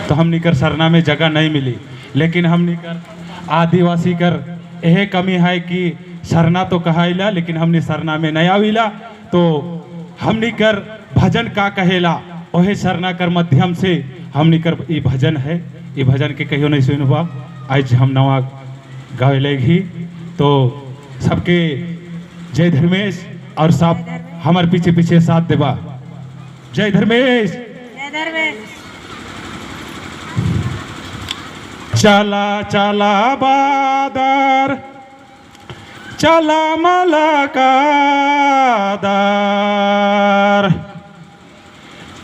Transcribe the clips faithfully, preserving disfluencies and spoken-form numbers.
तो हमनी कर सरना में जगह नहीं मिली। लेकिन हमनी कर आदिवासी कर एहे कमी है कि सरना तो कहाइला, लेकिन हमनी सरना में नहीं आविला। तो हमनी कर भजन का कहेला, ओहे सरना कर माध्यम से हमनी कर ई भजन है। ई भजन के कहियो नहीं सुनबा, आज हम नवा गावे लगी। तो सबके जय धर्मेश और सब हमर पीछे पीछे साथ देबा। जय धर्मेश। जय धर्मेश। चला चला बादर, चला मला कादर।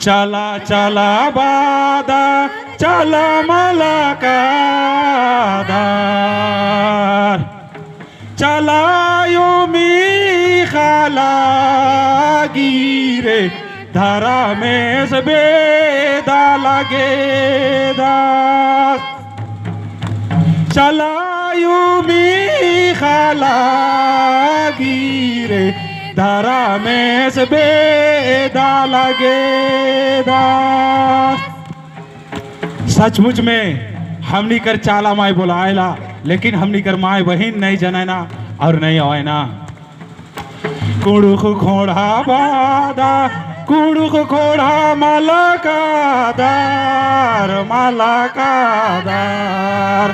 चला चला बादर, चला मला कादर। चला अयो मी ख़ला गिरे, धरमेस बेदा लगेदस। चला अयो मी ख़ला गिरे, धरमेस बेदा लगेदस। सचमुच में हमनी कर चाला माय बोलायला, लेकिन हमनी कर माय बहिन नहीं जनैना और नहीं अवैना। कुँड़ुख़ ख़ोंड़हा बादर, कुँड़ुख़ ख़ोंड़हा मला कादर, मला कादर।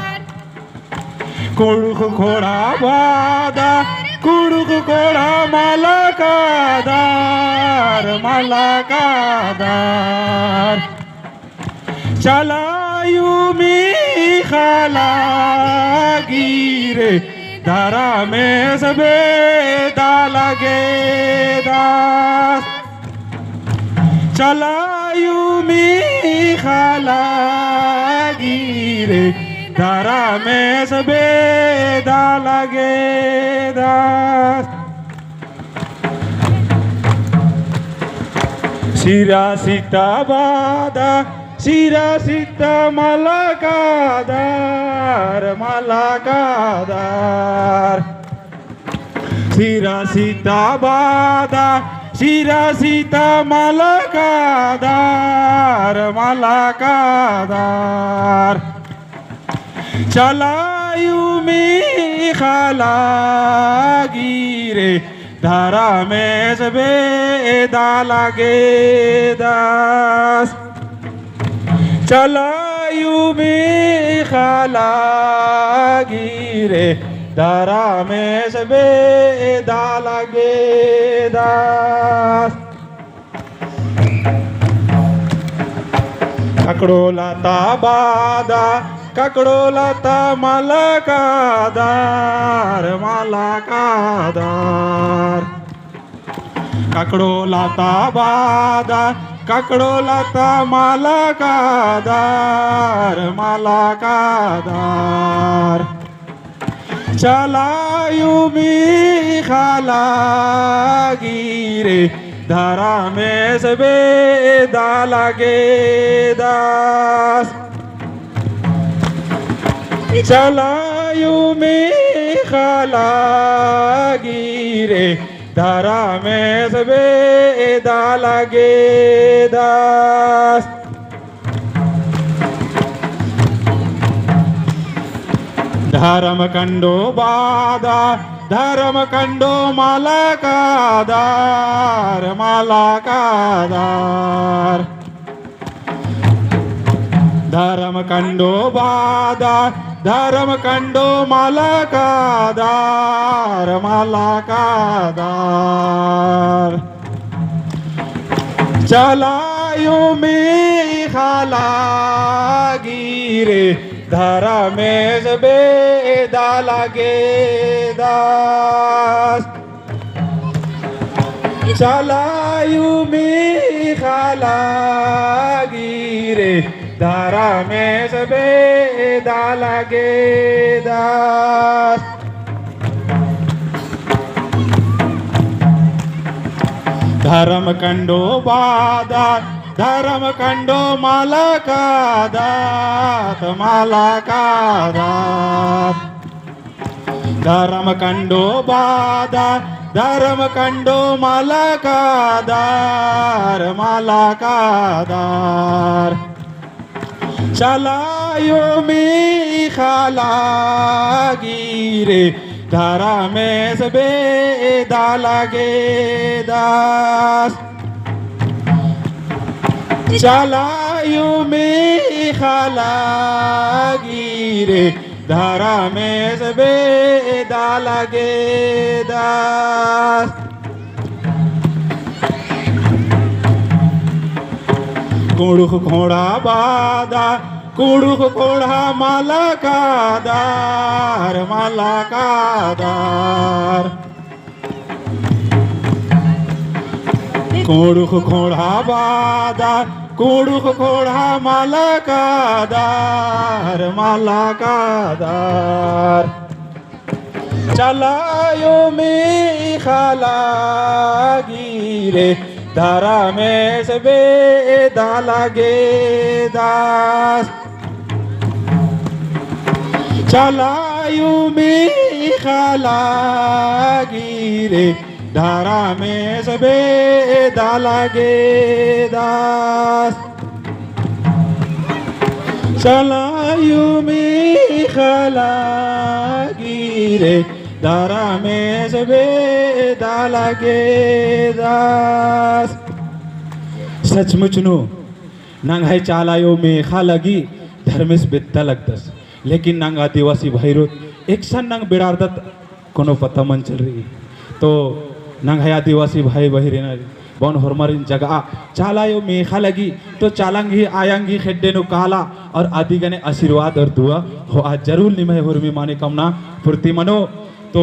कुँड़ुख़ ख़ोंड़हा बादर, कुँड़ुख़ ख़ोंड़हा मला कादर, मला कादर। चला अयो मी ख़ला गिरे, धरमेस बेदा लगेदस। चला अयो मी ख़ला गिरे, धरमेस बेदा लगेदस। सिरा सीता बादर, सिरा सीता मला कादर, मला कादर। सिरा सीता बादर, सिरा सीता मला कादर, मला कादर। चला अयो मी ख़ला गिरे, धरमेस बेदा लगेदस। चला अयो मी ख़ला गिरे, धरमेस बेदा लगेदस। ककड़ो लता बादर, ककड़ो लता मला कादर, मला कादर। ककड़ो लता बादर, ककड़ो लता मला कादर, मला कादर। चला अयो मी ख़ला गिरे, धरमेस बेदा लगेदस। चला अयो मी ख़ला गिरे, धरमेस बेदा लगेदस। धरम कंडो बादर, धरम कंडो मला कादर, मला कादर। धरम कंडो बादर, धरम कंडो मला कादर, मला कादर। चला अयो मी ख़ला गिरे, धरमेस बेदा लगेदस। चला अयो मी ख़ला गिरे, धरमेस बेदा लगेदस। धरम कंडो बादर, धरम कंडो मला कादर, मला कादर। धरम कंडो बादर, धरम कंडो मला कादर, मला कादर। चाला अयो मेख़ा लगी रे, धरमेस बेदा लगेदस। चाला अयो मेख़ा लगी रे, धरमेस बेदा लगेदस। कुँड़ुख़ ख़ोंड़हा बादर, कुँड़ुख़ ख़ोंड़हा मलकादर, मलकादर। कुँड़ुख़ ख़ोंड़हा बादर, कुँड़ुख़ ख़ोंड़हा मलकादर, मलकादर। चाला अयो मेख़ा लगी रे, धरमेस बेदा लगेदस। चाला अयो मेख़ा लगी रे, धरमेस बेदा लगेदस। चाला अयो मेख़ा लगी रे, धरमेस बेदा लगेदस। सचमुच नू नंग्है चाला अयो मेख़ा लगी, धरमेस बेद्दा लगदस। लेकिन नंग आदिवासी भाई रोत एकसन नंग बेड़ारदत कोनो पता मल चल रई। तो नंग्है आदिवासी भाई बहिरेन बअन होरमारिन जगआ चाला अयो मेख़ा लगी, तो चालांग ही आयंग ही खेड्डे नू काला और अदिगने आशीर्वाद और दुआ होआ। जरूर निम्है होरमी माने कामना पूर्ति मनो। तो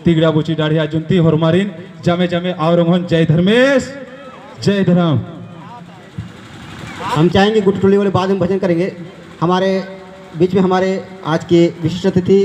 तिगड़ा बुची डाढ़िया जुन्ती होरमारिन जमे जमे और ओंगोन जय धर्मेस, जय धर्म। हम चाहेंगे गुट टोली वाले बाद में भजन करेंगे। हमारे बीच में हमारे आज के विशिष्ट अतिथि